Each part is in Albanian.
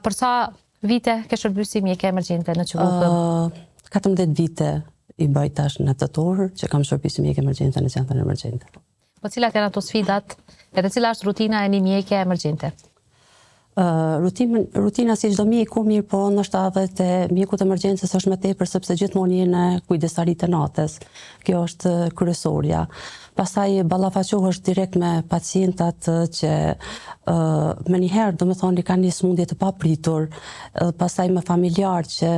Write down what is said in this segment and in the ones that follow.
Për sa vite ke shërby si mjeke emergjente në QVUK? 14 vite i bëj tash në tetor që kam shërby si mjeke emergjente në qendrën emergjente. Po cilat janë ato sfidat edhe cila është rutina e një mjeke emergjente? Rutina, rutina si çdo mjeku, mirëpo ndoshta edhe te mjekut emergjencës është më tepër sepse gjithmonë je në kujdestari të natës. Kjo është kryesorja. Pastaj ballafaqohesh direkt me pacientat që menjëherë, domethonë, kanë një sëmundje të papritur, edhe pastaj me familjarë që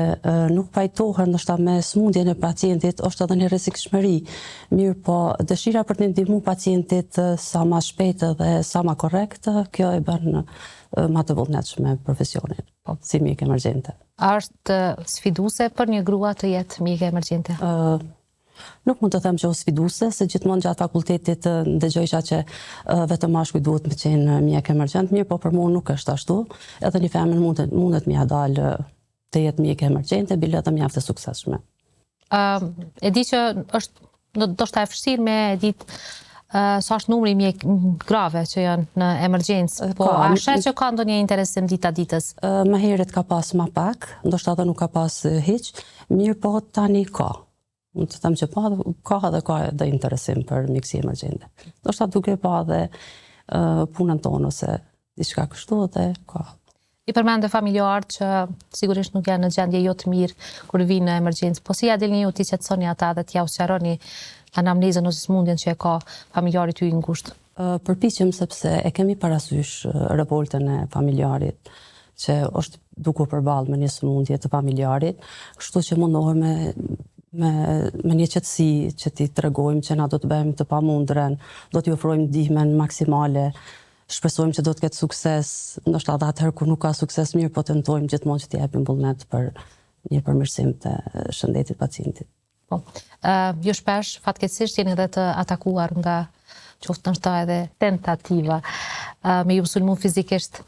nuk pajtohen ndoshta me sëmundjen e pacientit, është edhe një rrezikshmëri. Mirëpo, dëshira për të ndihmu pacientit sa ma shpejt dhe sa ma korrekt, kjo e bën ma të vullnetshme profesionin, po, si mjek emergjente. A është sfiduese për një grua të jetë mjeke emergjente? Nuk mund të them që është sfiduese, se gjithmonë gjatë fakultetit ndëgjojsha që vetëm mashkuj duhet me qenë mjek emergjent, mirëpo për mua nuk është ashtu. Edhe një femër mundet me ia dalë të jetë mjeke emergjente, bile edhe mjaft e suksesshme. E di që është ndoshta e vështirë me ditë sa është numri i mjek grave që janë në emergjencë, po a sheh që ka ndonjë interesim dita ditës? Më herët ka pas ma pak, ndoshta edhe nuk ka pas hiç, mirëpo tani ka. Mund të them që pa, ka edhe ka edhe interesim për mjekësi emergjente. Ndoshta duke pa edhe punën tonë ose diçka kështu dhe ka. I përmende familjarët që sigurisht nuk janë në gjendje jo të mirë kur vinë në emergjencë, po si ja dilni ju t'i qetësoni ata dhe t'ja u sqaroni anamnezën ose sëmundjen që e ka familjari tuaj i ngushtë? Përpiqem sepse e kemi parasysh revoltën e familjarit që është duke u përballë me një sëmundje të familjarit, kështu që mundohem me një qetësi që t'i tregojmë që na do të bëjmë të pamundurën, do t'i ofrojmë ndihmën maksimale, shpresojmë që do të ketë sukses, ndoshta edhe atëherë kur nuk ka sukses mirë, po tentojmë gjithmonë që t'i japim vullnet për një përmirësim të shëndetit pacientit. Po. Ju shpesh, fatkeqësisht, jeni edhe të atakuar nga qoftë ndoshta edhe tentativa me ju sulmu fizikisht.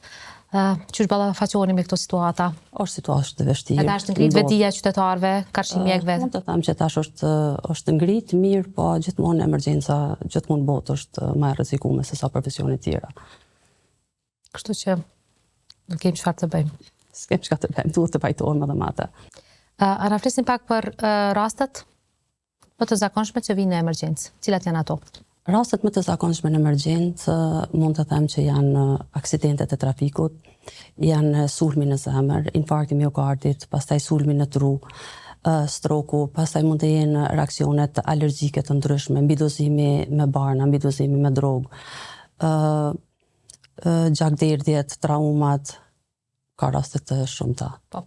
Qysh ballafaqoheni me këto situata? Është situatë e vështirë. Edhe është ngrit vetëdija e qytetarëve, karshi mjekëve? Mund të them që tash është ngrit mirë, po gjithmonë emergjenca, gjithmonë në botë është më e rrezikuar se sa profesionet tjera. Kështu që nuk kemi çfarë të bëjmë. S'kem çka të bëjmë, duhet të pajtohem edhe me atë. A na flisni pak për rastet më të zakonshme që vinë në emergjencë? Cilat janë ato? Rastet më të zakonshme në emergjencë mund të them që janë aksidentet e trafikut, janë sulmi në zemër, infarkti miokardit, pastaj sulmi në tru, stroku, pastaj mund të jenë reaksionet alergjike të ndryshme, mbidozimi me barna, mbidozimi me drogë, gjakderdhjet, traumat, ka raste të shumta. Po.